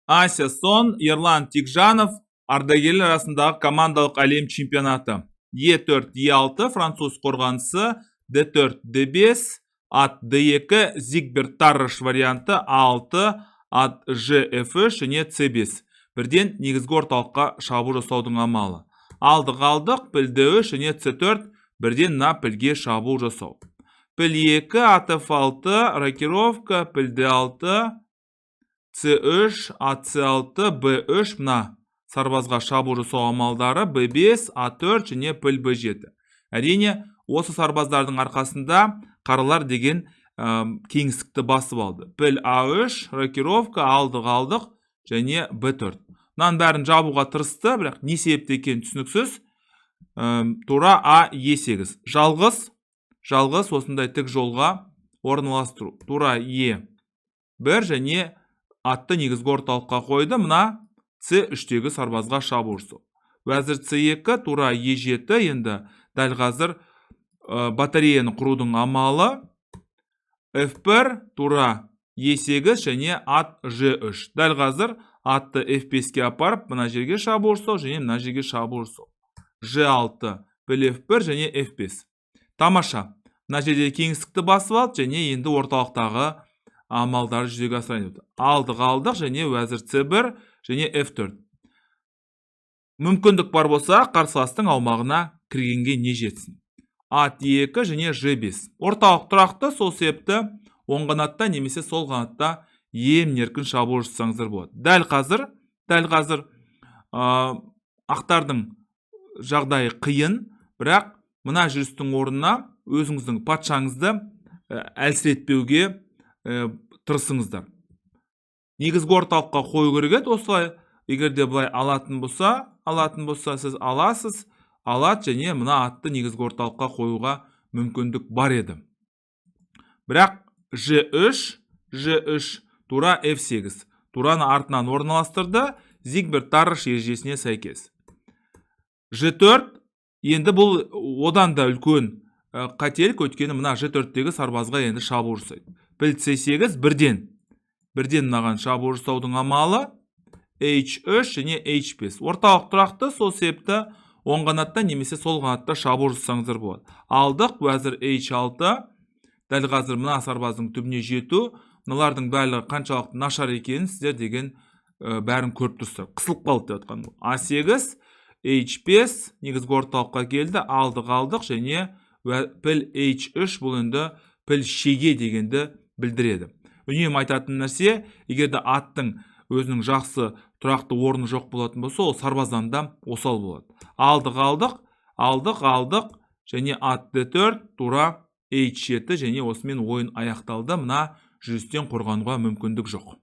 Ася Сон, Ерлан Тикжанов, ардагерлер арасындағы командалық әлем чемпионаты. Е4, Е6, француз қорғанысы, Д4, Д5, ат Д2, Зигберт Тарраш варианты, А6, ат Ж, Ф3 және С5. Бірден негізгі орталыққа шабуыл жасаудың амалы. Алдық, алдық, піл Д3 және С4, бірден мына пілге шабуыл жасау. Піл 2, ат F6, рокировка, піл Д6, С3, ат С6, Б3, мына сарбазға шабуыл жасау амалдары, Б5, А4 және піл Б7. Әрине, осы сарбаздардың арқасында қаралар деген кеңістікті басып алды. Піл А3, рокировка, алдық, алдық және Б4. Мынаның бәрін жабуға тырысты, бірақ не себепті екені түсініксіз. Тура А Е8. Жалғыз, жалғыз осындай тік жолға орналастыру. Тура Е1 және атты негізгі орталыққа қойды. Мына С3-тегі сарбазға шабуыл жасау. Уәзір С2, тура Е7, енді дәл қазір батареяны құрудың амалы. F1, тура Е8 және ат Ж3. Дәл қазір атты F5-ке апарып, мына жерге шабуыл жасау және мына жерге шабуыл жасау. Ж6, піл F1 және F5. Тамаша. Мына жерде кеңістікті басып алды және енді орталықтағы амалдарды жүзеге асырайын деп. Алдық, алдық және уәзір С1 және F4. Мүмкіндік бар болса, қарсыластың аумағына кіргенге не жетсін. Ат 2 және Ж5. Орталық тұрақты, сол себепті оң қанатта немесе сол қанатта емін-еркін шабуыл жасасаңыздар болады. Дәл қазір ақтардың жағдайы қиын, бірақ мына жүрістің орнына өзіңіздің патшаңызды әлсіретпеуге тырысыңыздар. Негізгі орталыққа қою керек еді осылай. Егер де былай алатын болса, сіз аласыз, алады және мына атты негізгі орталыққа қоюға мүмкіндік бар еді. Бірақ Ж3, Ж3, тура F8. Тураны артынан орналастырды, Зигберт Тарраш ережесіне сәйкес. Ж4, енді бұл одан да үлкен қателік, өйткені мына Ж4-тегі сарбазға енді шабуыл жасайды. Піл С8, бірден мынаған шабуыл жасаудың амалы. H3 және H5. Орталық тұрақты, сол себепті оң қанатта немесе сол қанатта шабуыл жасасаңыздар болады. Алдық, уәзір H6. Дәл қазір мына сарбаздың түбіне жету, мыналардың барлығы қаншалықты нашар екенін сіздер деген бәрін көріп тұрсыздар. Қысылып қалды деп жатқан. А8, H5 негізгі орталыққа келді, алдық, алдық және піл H3, бұл енді піл шеге дегенді білдіреді. Үнемі айтатын нәрсе, егер де аттың өзінің жақсы тұрақты орны жоқ болатын болса, ол сарбаздан да осал болады. Алдық, алдық, алдық, алдық және ат D4, тура H7 және осымен ойын аяқталды. Мына жүрістен қорғануға мүмкіндік жоқ.